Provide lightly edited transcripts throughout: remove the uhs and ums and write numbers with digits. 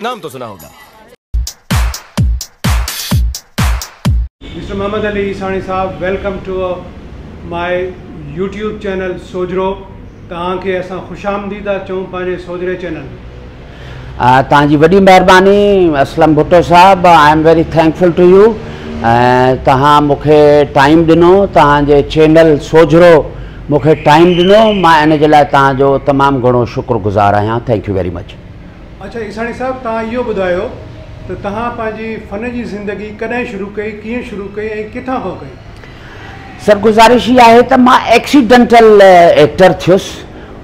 नाम तो सुना होगा। Mister Muhammad Ali Isani sahib, welcome to my YouTube channel Sojhro. तव्हांखे असां ख़ुशामदीद था चऊं पंहिंजे सोजरे चैनल में। तव्हांजी वॾी महिरबानी Aslam Bhutto sahib, I am very thankful to you. ऐं तव्हां मूंखे टाइम ॾिनो, तव्हांजे चैनल सोजरो मूंखे टाइम ॾिनो, मां इन जे लाइ तव्हांजो तमामु घणो शुक्रगुज़ार आहियां। Thank you very much. अच्छा ईसाणी साहिब, तव्हां इहो ॿुधायो त तव्हां पंहिंजी फ़न जी ज़िंदगी कॾहिं शुरू कई, कीअं शुरू कई ऐं किथां खां कई? सर, गुज़ारिश इहा आहे त मां एक्सीडेंटल एक्टर थियुसि।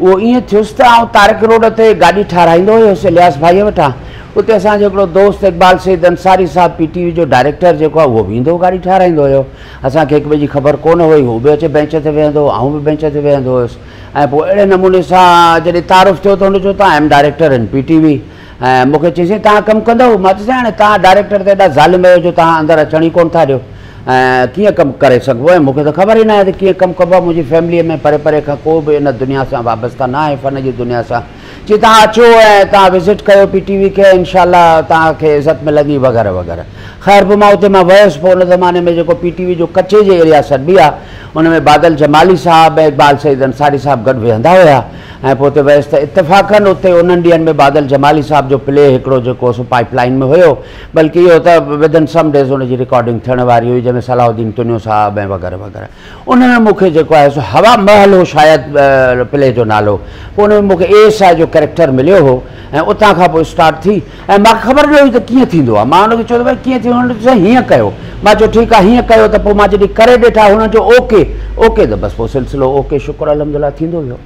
उहो ईअं थियुसि त आउं तारिक रोड ते गाॾी ठाराईंदो हुयुसि इलियास भाईअ वटां। उते असांजो हिकिड़ो दोस्त इक़बाल सईद अंसारी साहिब पी टी वी जो डायरेक्टर जेको आहे उहो बि ईंदो गाॾी ठाराईंदो हुयो। असांखे हिक ॿिए जी ख़बर कोन हुई, हू बि अचे बेंच ते वेहंदो हो, आउं बि बेंच ते वेहंदो हुयुसि। ऐं पोइ अहिड़े नमूने सां जॾहिं तारुफ़ थियो त हुन चयो त I am director in P T V. ऐं मूंखे चयईंसि तव्हां कमु कंदव? मां चयोसि हाणे तव्हां डायरेक्टर त एॾा ज़ालिम आहियो जो तव्हां अंदरि अचण ई कोन था ॾियो, ऐं कीअं कमु करे सघिबो? ऐं मूंखे त ख़बर ई न आहे त कीअं कमु कबो आहे। मुंहिंजी फैमिलीअ में परे परे खां को बि इन दुनिया सां वाबस्ता न आहे, फ़न जी दुनिया सां। चई तव्हां अचो ऐं तव्हां विज़िट कयो पी टी वी खे, इनशा तव्हांखे इज़त मिलंदी वग़ैरह वग़ैरह। ख़ैर पोइ मां उते मां वियुसि। पोइ उन ज़माने में जेको पी टी वी जो कचे जे एरिया सॾिबी आहे, उन में बादल जमाली साहिब ऐं इक़बाल सईद अंसारी साहिब गॾु वेहंदा हुया। ऐं पोइ उते वियुसि त इतफ़ाक़नि उते उन्हनि ॾींहंनि में बादल जमाली साहिब जो प्ले हिकिड़ो जेको सो पाइपलाइन में हुयो, बल्कि इहो त विदिन सम डेज़ हुनजी रिकॉर्डिंग थियण वारी हुई, जंहिंमें सलाहुद्दीन तुनियो साहिब ऐं वग़ैरह वग़ैरह। उन में मूंखे जेको आहे सो हवा महल हो शायदि प्ले जो नालो, पोइ उन में मूंखे ए एस I जो कैरेक्टर मिलियो हो। ऐं उतां खां पोइ स्टार्ट थी। ऐं मूंखे ख़बर न हुई त कीअं थींदो आहे। मां हुनखे चयो त भाई कीअं थींदो? हुन चयो हीअं कयो। मां चयो ठीकु आहे, हीअं कयो। त पोइ मां जॾहिं करे ॾिठा, हुननि चयो ओके ओके, त बसि पोइ सिलसिलो ओके शुक्र अल्हम्दुलिल्लाह थींदो वियो।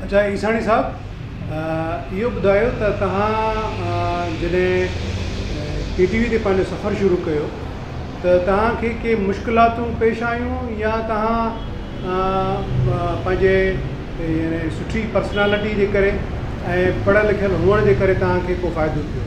अच्छा ईसाणी साहिब, इहो ॿुधायो त तव्हां जॾहिं पी टी वी ते पंहिंजो सफ़र शुरू कयो त तव्हांखे के मुश्किलातूं पेश आयूं या तव्हां पंहिंजे यानी सुठी पर्सनालिटी जे करे ऐं पढ़ियल लिखियल हुअण जे करे तव्हांखे को फ़ाइदो थियो?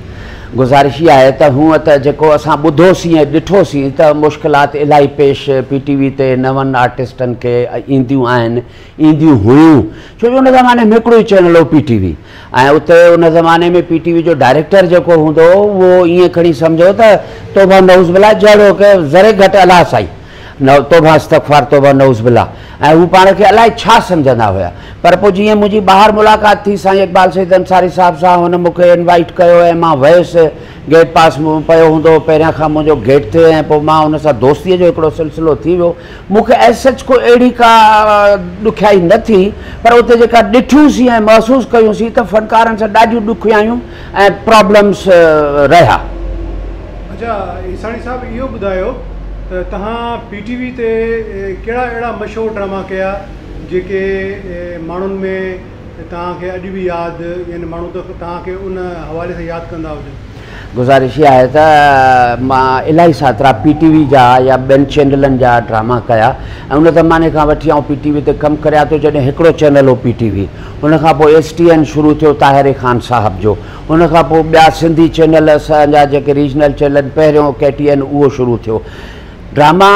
गुज़ारिश इहा आहे त हूअं त जेको असां ॿुधोसीं ऐं ॾिठोसीं त मुश्किलात इलाही पेश पी टी वी ते नवनि आर्टिस्टनि खे ईंदियूं आहिनि, ईंदियूं हुयूं। छो जो उन ज़माने में हिकिड़ो ई चैनल हो पी टी वी, ऐं उते उन ज़माने में पी टी वी जो डायरेक्टर जेको हूंदो हो उहो ईअं खणी सम्झो त तौबा नऊज़ बिल्ला जहिड़ो की ज़रे घटि अलाह साईं, न तौबा इस्तग़फ़ार तौबा नऊज़ बिल्ला। ऐं हू पाण खे अलाए छा सम्झंदा हुया। पर पोइ जीअं मुंहिंजी ॿाहिरि मुलाक़ात थी साईं इक़बाल सईद अंसारी साहिब सां, हुन मूंखे इनवाइट कयो ऐं मां वियुसि। गेट पास पियो हूंदो पहिरियां खां मुंहिंजो गेट ते, ऐं पोइ मां हुन सां दोस्तीअ जो हिकिड़ो सिलसिलो थी वियो। मूंखे एज़ सच को अहिड़ी का ॾुखियाई न थी, पर उते जेका ॾिठियूंसीं ऐं महसूसु कयूंसीं त फ़नकारनि सां ॾाढियूं ॾुखियायूं ऐं प्रॉब्लम्स रहिया। अच्छा ईसाणी साहिब, इहो ॿुधायो त तव्हां पी टी वी ते कहिड़ा अहिड़ा मशहूर ड्रामा कया जेके माण्हुनि में तव्हांखे अॼु बि यादि, यानी माण्हू त तव्हांखे उन हवाले सां यादि कंदा हुजनि? गुज़ारिश इहा आहे त मां इलाही सातिरा पी टी वी जा या ॿियनि चैनलनि जा ड्रामा कया ऐं उन ज़माने खां वठी आउं पी टी वी ते कमु करियां थो। जॾहिं हिकिड़ो चैनल हो पी टी वी, उन खां पोइ एस टी एन शुरू थियो ताहिर ख़ान साहिब जो, उन खां पोइ ॿिया सिंधी चैनल असांजा जेके रीजनल चैनल, पहिरियों के टी एन उहो शुरू थियो। ड्रामा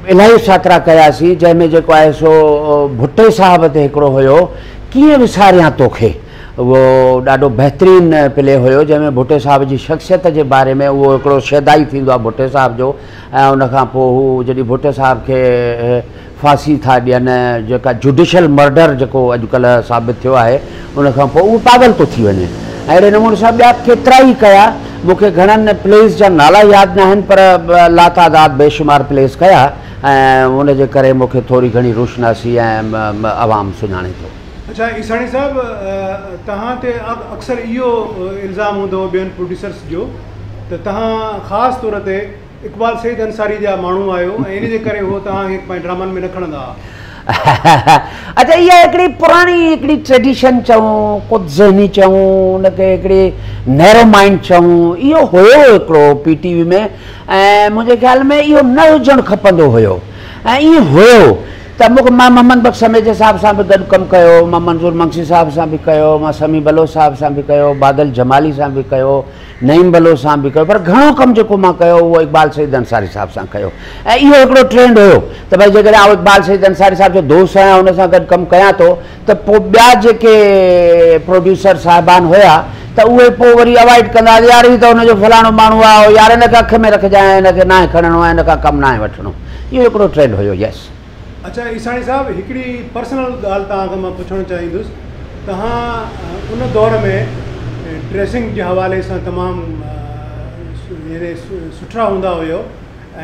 इलाही सातिरा कयासीं, जंहिंमें जेको आहे सो भुट्टे साहिब ते हिकिड़ो हुयो कीअं विसारियां तोखे, उहो ॾाढो बहितरीन प्ले हुयो, जंहिंमें भुट्टे साहिब जी शख़्सियत जे बारे में उहो हिकिड़ो शैदाई थींदो आहे भुट्टे साहिब जो। ऐं उन खां पोइ हू जॾहिं भुट्टे साहिब खे फांसी था ॾियनि, जेका जुडिशल मर्डर जेको अॼुकल्ह साबित थियो आहे, उन खां पोइ उहो पागल थो थी वञे। अहिड़े नमूने सां ॿिया केतिरा ई कया। मूंखे घणनि प्लेस जा नाला यादि न आहिनि, पर लातादाद बेशुमार प्लेस कया ऐं उनजे करे मूंखे थोरी घणी रोशनासी ऐं आवाम सुञाणे थो। अच्छा ईसाणी साहिब, तव्हां ते अक्सर इहो इल्ज़ाम हूंदो हो ॿियनि प्रोड्यूसर्स जो त तव्हां ख़ासि तौर ते इक़बाल सईद अंसारी जा माण्हू आहियो ऐं इन जे करे उहो तव्हांखे पंहिंजे ड्रामनि में न खणंदा हुआ। अच्छा, इहा हिकिड़ी पुराणी हिकिड़ी ट्रेडिशन चऊं, कुझ ज़हनी चऊं, उनखे हिकिड़ी नैरो माइंड चऊं, इहो हुयो हिकिड़ो पी टी वी में। ऐं मुंहिंजे ख़्याल में इहो न हुजणु खपंदो हुयो ऐं ईअं हुयो। त मूंखे मां मोहम्मद बख़्श समेजे साहिब सां बि गॾु कमु कयो, मां मंज़ूर मंगसी साहिब सां बि कयो, मां समी बलोच साहिब सां बि कयो, बादल जमाली सां बि कयो, नईम बलोच सां बि कयो, पर घणो कमु जेको मां कयो उहो इक़बाल सईद अंसारी साहिब सां कयो। ऐं इहो हिकिड़ो ट्रेंड हुयो त भई जेकॾहिं आउं इक़बाल सईद अंसारी साहिब जो दोस्त आहियाँ, हुन सां गॾु कमु कयां थो, त पोइ ॿिया जेके प्रोड्यूसर साहिबान हुया ته اهي پوء وري اوائڊ ڪندا ته يار هي ته هن جو فلاڻو ماڻهو آهي يار هن کي اک ۾ رکجانء هن کي ناهي کڻڻو ۽ هن کان ڪم ناهي وٺڻو. اهو هڪڙو ٽرينڊ هيو. يس. اڇا عيساڻي صاحب هڪڙي پرسنل ڳالهه توهان کان مان پڇڻ چاهيندس توهان ان دور ۾ ڊريسنگ جي حوالي سان تمام يعني سٺرا هوندا هيو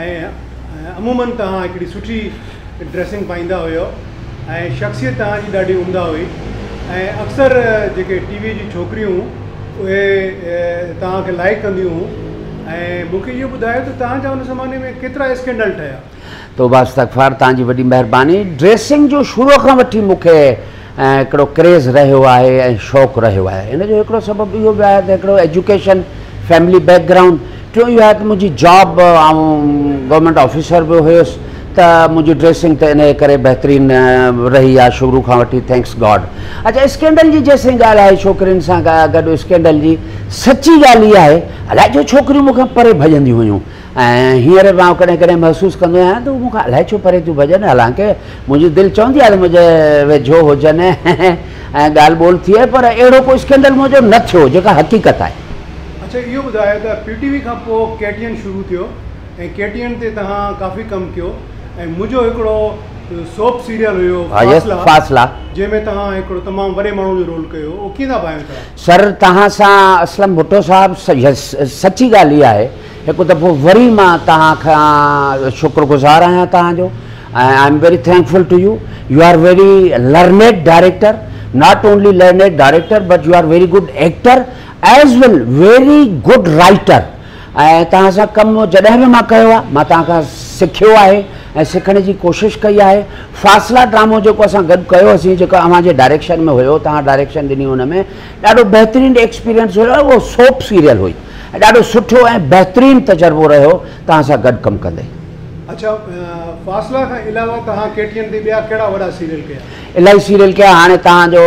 ۽ عموماً توهان هڪڙي سٺي ڊريسنگ پائيندا هيو ۽ شخصيت توهان جي ڏاڍي عمده هئي ۽ اڪثر جيڪي ٽي وي جون ڇوڪريون اهي توهان کي لائيڪ ڪنديون هيون ۽ مون کي اهو ٻڌايو ته توهان جا ان زماني ۾ ڪيترا اسڪينڊل ٺهيا؟ توبه استغفار توهان جي وڏي مهرباني. ڊريسنگ جو شروع کان وٺي مون کي هڪڙو ڪريز رهيو آهي ۽ شوق رهيو آهي ان جو هڪڙو سبب اهو به آهي ته هڪڙو ايجوڪيشن فيملي بيڪ گرائونڊ ٽيون اهو آهي ته منهنجي جاب آئون گورنمينٽ آفيسر به هيس ته منهنجي ڊريسنگ ته انهيء ڪري بهترين رهي آهي شروع کان وٺي thanks God اڇا اسڪينڊل جي جيسين ڳالهه آهي ڇوڪرين سان گڏ اسڪينڊل جي سچي ڳالهه اها آهي الائي ڇو ڇوڪريون مون کان پري ڀڄنديون هيون ۽ هينئر به آئون ڪڏهن ڪڏهن محسوس ڪندو آهيان ته هو مون کان الائي ڇو پري ٿيون ڀڄن حالانڪه منهنجي دل چوندي آهي ته منهنجي ويجهو هجن ۽ ڳالهه ٻولهه ٿئي پر اهڙو ڪو اسڪينڊل منهنجو نه ٿيو جيڪا حقيقت آهي. اڇا اهو ٻڌايو ته پي ٽي وي کان پوء ڪي ٽي اين شروع ٿيو ۽ ڪي ٽي اين تي توهان ڪافي ڪم ڪيو ۽ منهنجو هڪڙو سوپ سيريل هيو فاصلا جنهن ۾ توهان هڪڙو تمام وڏي ماڻهو جو رول ڪيو اهو ڪيئن ٿا ڀانئيو ٿا؟ سر توهان سان اسلم ڀٽو صاحب سچي ڳالهه اها آهي هڪ دفعو وري مان توهان کان شڪر گذار آهيان توهان جو ۽ I am very thankful to you you are very learned director not only learned director but you are very good actor as well very good writer ۽ توهان سان ڪم جڏهن به مان ڪيو آهي مان توهان کان سکيو آهي ۽ سکڻ جي ڪوشش ڪئي آهي فاصلا ڊرامو جيڪو اسان گڏ ڪيو سين جيڪو اوهان جي ڊائريڪشن ۾ هيو توهان ڊائريڪشن ڏني ان ۾ ڏاڍو بهترين ايڪسپيرينس هيو اهو سوپ سيريل هئي ۽ ڏاڍو سٺو ۽ بهترين تجربو رهيو توهان سان گڏ ڪم ڪندي. اڇا فاصلا کان علاوه توهان ڪي ٽي اين تي ٻيا ڪهڙا وڏا سيريل ڪيا؟ الاهي سيريل ڪيا هاڻي توهان جو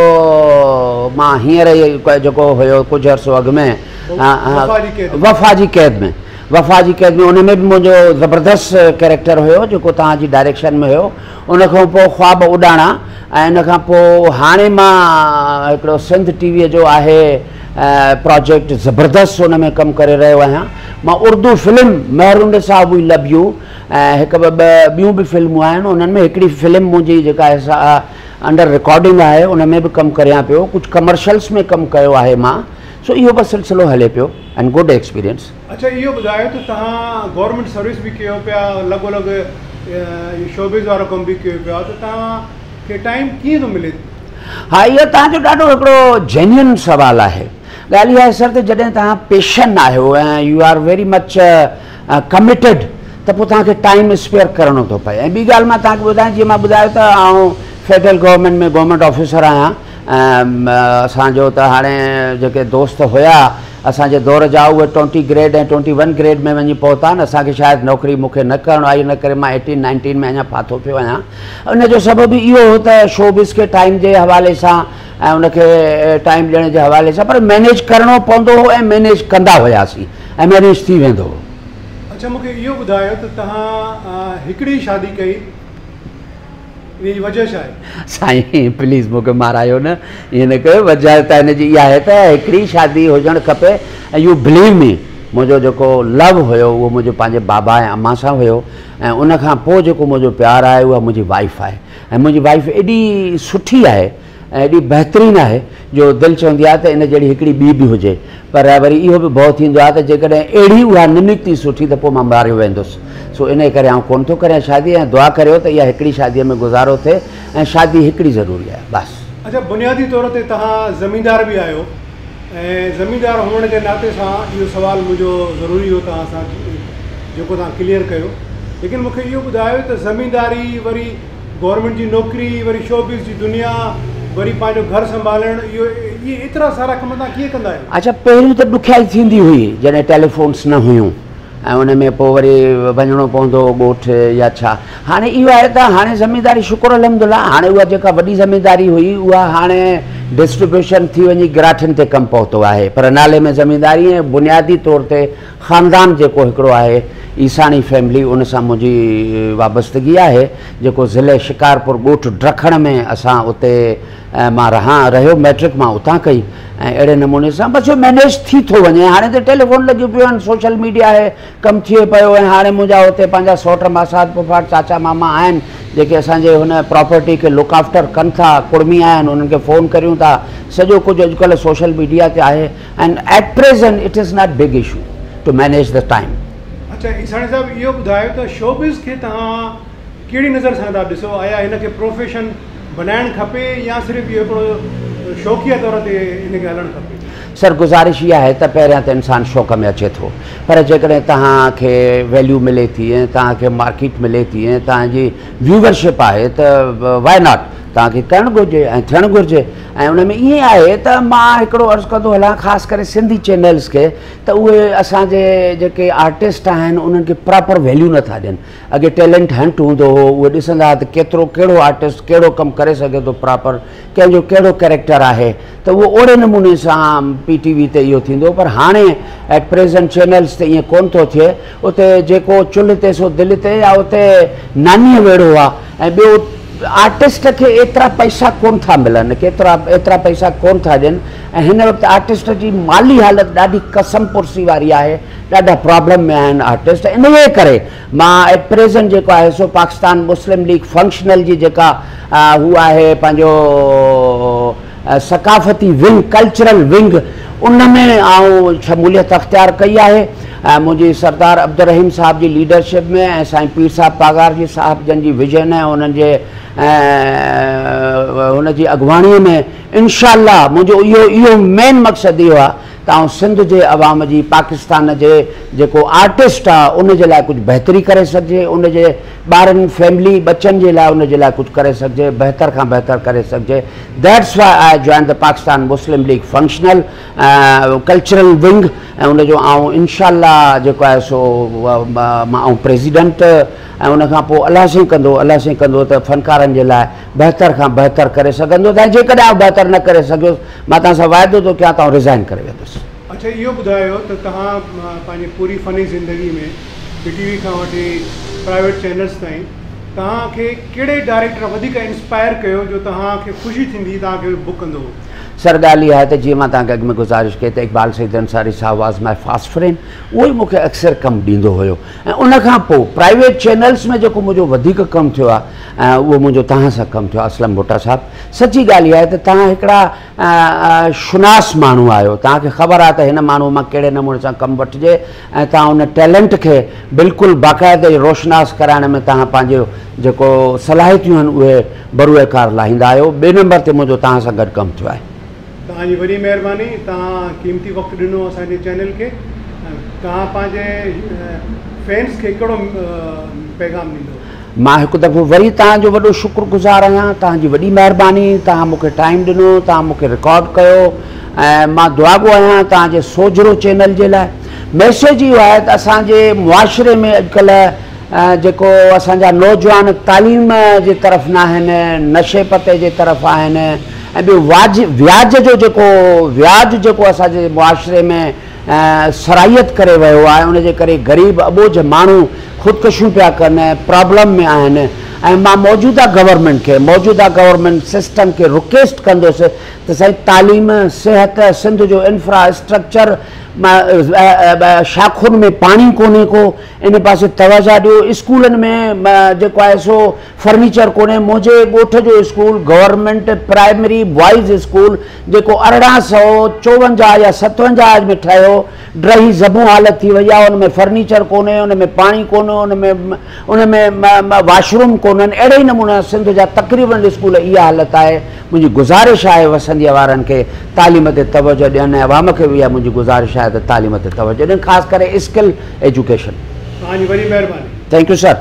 مان هينئر ئي جيڪو هيو ڪجهه عرصو اڳ ۾ وفا جي قيد ۾ وفا جي قيد ۾ ان ۾ به منهنجو زبردست ڪيريڪٽر هيو جيڪو توهان جي ڊائريڪشن ۾ هيو ان کان پوء خواب اڏاڻا ۽ ان کان پوء هاڻي مان هڪڙو سنڌ ٽي ويء جو آهي پراجيڪٽ زبردست ان ۾ ڪم ڪري رهيو آهيان مان Urdu film Mehrunnisa we love you ۽ هڪ ٻه ٻيون به فلمون آهن انهن ۾ هڪڙي فلم منهنجي جيڪا آهي سا انڊر رڪارڊنگ آهي ان ۾ به ڪم ڪريان پيو ڪجهه ڪمرشلس ۾ ڪم ڪيو آهي مان سو اهو بس سلسلو هلي پيو اينڊ گڊ ايڪسپيرينس. اڇا اهو ٻڌايو ته توهان گورنمينٽ سروس به ڪيو پيا لڳو لڳ اهو شوبز وارو ڪم به ڪيو پيا ته توهان کي ٽائيم ڪيئن ٿو ملي؟ ها اهو توهان جو ڏاڍو هڪڙو جينيئن سوال آهي. ڳالهه اها آهي سر ته جڏهن توهان پيشن آهيو ۽ you are very much committed ته پوء توهان کي ٽائيم اسپيئر ڪرڻو ٿو پئي ۽ ٻي ڳالهه مان توهان کي ٻڌايان جيئن مان ٻڌايو ته آئون فيڊرل گورنمينٽ ۾ گورنمينٽ آفيسر آهيان ۽ اسان جو ته هاڻي جيڪي دوست هيا اسان جي دور جا اهي twenty grade ۽ twenty one grade ۾ وڃي پهتا آهن اسان کي شايد نوڪري مون کي نه ڪرڻ آئي ان ڪري مان ايٽين نائنٽين ۾ اڃا ڦاٿو پيو آهيان ان جو سبب اهو هو ته شوبز کي ٽائيم جي حوالي سان ۽ ان کي ٽائيم ڏيڻ جي حوالي سان پر مئنيج ڪرڻو پوندو هو ۽ مئنيج ڪندا هياسين ۽ مئنيج ٿي ويندو هو. اڇا مون کي اهو ٻڌايو ته توهان هڪڙي ئي شادي ڪئي ان جي وجه ڇا آهي؟ سائين پليز مون کي مارايو نه ائين نه ڪيو وجه ته ان جي اها آهي ته هڪڙي شادي هجڻ کپي ۽ يو بليو مي منهنجو جيڪو لو هيو اهو منهنجو پنهنجي بابا ۽ امان سان هيو ۽ ان کان پوء جيڪو منهنجو پيار آهي اها منهنجي وائيف آهي ۽ منهنجي وائيف ايڏي سٺي آهي ۽ ايڏي بهترين آهي جو دل چوندي آهي ته ان جهڙي هڪڙي ٻي به هجي پر وري اهو به ڀؤ ٿيندو آهي ته جيڪڏهن اهڙي اها نه نڪتي سٺي ته پوء مان ماريو ويندس سو انهيء ڪري آئون ڪونه ٿو ڪريان شادي ۽ دعا ڪريو ته اها هڪڙي شاديء ۾ گذارو ٿئي ۽ شادي هڪڙي ضروري آهي بس. اڇا بنيادي طور تي توهان زميندار به آهيو ۽ زميندار هئڻ جي ناتي سان اهو سوال منهنجو ضروري هو توهان سان جيڪو توهان ڪليئر ڪيو ليڪن مون کي اهو ٻڌايو ته زمينداري وري گورنمينٽ جي نوڪري وري شوبز جي دنيا وري پنهنجو گهر سنڀالڻ اهو اهي ايترا سارا ڪم توهان ڪيئن ڪندا آهيو؟ اڇا پهريون ته ڏکيائي ٿيندي هئي جڏهن ٽيليفونس نه هيون ۽ ان ۾ پوء وري وڃڻو پوندو هو ڳوٺ يا ڇا هاڻي اهو آهي ته هاڻي زمينداري شڪر الحمدلله هاڻي اها جيڪا وڏي زمينداري هئي اها هاڻي ڊسٽريبيوشن ٿي وڃي گراٺين تي ڪم پهتو آهي پر نالي ۾ زمينداري ۽ بنيادي طور تي خاندان جيڪو هڪڙو آهي عيساڻي فيملي ان سان منهنجي وابستگي آهي جيڪو ضلعي شڪارپور ڳوٺ ڊکڻ ۾ اسان اتي مان رهان رهيو مئٽرڪ مان اتان ڪئي ۽ اهڙي نموني سان بس اهو مينيج ٿي ٿو وڃي هاڻي ته ٽيليفون لڳيون پيون آهن سوشل ميڊيا آهي ڪم ٿئي پيو ۽ هاڻي منهنجا اتي پنهنجا سئوٽ ماسات پڦاٽ چاچا ماما آهن جيڪي اسان جي هن پراپرٽي کي لڪ آفٽر ڪن ٿا ڪڙمي آهن انهن کي فون ڪريون ٿا سڄو ڪجهه اڄڪلهه سوشل ميڊيا تي آهي and at present it is not big issue to manage the time. اڇا عيساڻي صاحب اهو ٻڌايو ته شوبز کي توهان ڪهڙي نظر سان ٿا ڏسو آيا هن کي پروفيشن بنائڻ کپي يا صرف اهو هڪڙو شوقيه طور تي ان کي هلڻ کپي. سر گذارش اها آهي ته پهريان ته انسان شوق ۾ اچي ٿو پر جيڪڏهن توهان کي ويليو ملي ٿي ۽ توهان کي مارڪيٽ ملي ٿي ۽ توهان جي ويوئرشپ آهي ته وائي not توهان کي ڪرڻ گهرجي ۽ ٿيڻ گهرجي ۽ ان ۾ ائين آهي ته مان هڪڙو عرض ڪندو هلان خاص ڪري سنڌي چينلز کي ته اهي اسان جي جيڪي آرٽسٽ آهن انهن کي پراپر ويليو نٿا ڏين اڳي ٽيلنٽ هنٽ هوندو هو اهي ڏسندا ها ته ڪيترو ڪهڙو آرٽسٽ ڪهڙو ڪم ڪري سگهي ٿو پراپر ڪنهن جو ڪهڙو ڪيريڪٽر آهي ته اهو اوڙي نموني سان پي ٽي وي تي اهو ٿيندو پر هاڻي ايٽ پريزنٽ چينلز تي ائين ڪونه ٿو ٿئي اتي جيڪو چلهه تي سو دل تي يا اتي نانيء ويڙهو آ ۽ ٻيو آرٽسٽ کي ايترا پئسا ڪونه ٿا ملن ڪيترا ايترا پئسا ڪونه ٿا ڏين ۽ هن وقت آرٽسٽ جي مالي حالت ڏاڍي ڪسم پرسي واري آهي ڏاڍا پرابلم ۾ آهن آرٽسٽ انهيء ڪري مان ايٽ پريزنٽ جيڪو آهي سو پاڪستان مسلم ليگ فنڪشنل جي جيڪا هو آهي پنهنجو ثقافتي ونگ ڪلچرل ونگ ان ۾ آئون شموليت اختيار ڪئي آهي ۽ منهنجي سردار عبدالرحيم صاحب جي ليڊرشپ ۾ ۽ سائين پير صاحب پاڳارجي صاحب جن جي ويزن ۽ انهن جي هن جي اڳواڻي ۾ انشاء الله منهنجو اهو اهو مين مقصد اهو آهي ته آئون سنڌ جي عوام جي پاڪستان جي جيڪو آرٽسٽ آ ان جي لاء ڪجهه بهتري ڪري سگهجي ان جي ٻارن فيملي ٻچن جي لاء ان جي لاء ڪجهه ڪري سگهجي بهتر کان بهتر ڪري سگهجي that's why I join the Pakistan Muslim League Functional cultural wing ۽ ان جو آئون انشاء الله جيڪو آهي سو مان آئون پريزيڊنٽ ۽ ان کان پوء الله سائين ڪندو الله سائين ڪندو ته فنڪارن جي لاء بهتر کان بهتر ڪري سگهندو ۽ جيڪڏهن آئون بهتر نه ڪري سگهيس مان توهان سان واعدو ٿو ڪيان ته آئون ريزائن ڪري ويندس. اڇا اهو ٻڌايو ته توهان پنهنجي پوري فني زندگي ۾ پي ٽي وي کان وٺي پرائيويٽ چينلز تائين توهان کي ڪهڙي ڊائريڪٽر وڌيڪ انسپائر ڪيو جو توهان کي خوشي ٿيندي توهان کي بڪ ڪندو هو؟ سر ڳالهه اها آهي ته جيئن مان توهان کي اڳ ۾ گذارش ڪئي ته اقبال سعيد انصاري صاحب واز my fast friend اهو ئي مون کي اڪثر ڪم ڏيندو هيو ۽ ان کان پوء پرائيويٽ چينلز ۾ جيڪو منهنجو وڌيڪ ڪم ٿيو آهي ۽ اهو منهنجو توهان سان ڪم ٿيو آهي اسلم ڀٽا صاحب سچي ڳالهه اها آهي ته توهان هڪڙا شناس ماڻهو آهيو توهان کي خبر آهي ته هن ماڻهو مان ڪهڙي نموني سان ڪم وٺجي ۽ توهان ان ٽيلنٽ کي بلڪل باقاعدي روشناس ڪرائڻ ۾ توهان پنهنجو جيڪو صلاحيتيون آهن اهي بروئي ڪار لاهيندا آهيو ٻئي نمبر تي منهنجو توهان سان گڏ ڪم ٿيو آهي. توهان جي وڏي مهرباني توهان قيمتي وقت ڏنو اسان جي چينل کي توهان پنهنجي فينس کي ڪهڙو پيغام ڏيندو. مان هڪ دفعو وري توهان جو وڏو شڪر گذار آهيان توهان جي وڏي مهرباني توهان مون کي ٽائيم ڏنو توهان مون کي رڪارڊ ڪيو ۽ مان دعاگو آهيان توهان جي سوجهرو چينل جي لاء ميسيج اهو آهي ته اسان جي معاشري ۾ اڄڪلهه جيڪو اسان جا نوجوان تعليم جي طرف ناهن نشي پتي جي طرف آهن ۽ ٻيو واج وياج جو جيڪو وياج جيڪو اسان جي معاشري ۾ سرائيت ڪري ويو آهي ان جي ڪري غريب اٻوجهه ماڻهو خودڪشيون پيا ڪن پرابلم ۾ آهن ۽ مان موجوده گورنمينٽ کي موجوده گورنمينٽ سسٽم کي رڪيسٽ ڪندس ته سائين تعليم صحت سنڌ جو انفرا اسٽرڪچر شاخن ۾ پاڻي ڪونهي ڪو ان پاسي توجه ڏيو اسڪولن ۾ جيڪو آهي سو فرنيچر ڪونهي منهنجي ڳوٺ جو school government primary boys school جيڪو 1854 يا 57 ۾ ٺهيو ڊهي زبون حالت ٿي وئي آهي ان ۾ فرنيچر ڪونهي ان ۾ پاڻي ڪونهي ان ۾ ان ۾ واش روم ڪونهن اهڙي ئي نموني سنڌ جا تقريبن اسڪول اها حالت آهي منهنجي گذارش آهي وسنديء وارن کي تعليم تي توجه ڏين ۽ عوام کي به اها منهنجي گذارش آهي ته تعليم تي توجه ڏين خاص ڪري اسڪل ايجوڪيشن. توهان جي وڏي مهرباني. Thank you sir.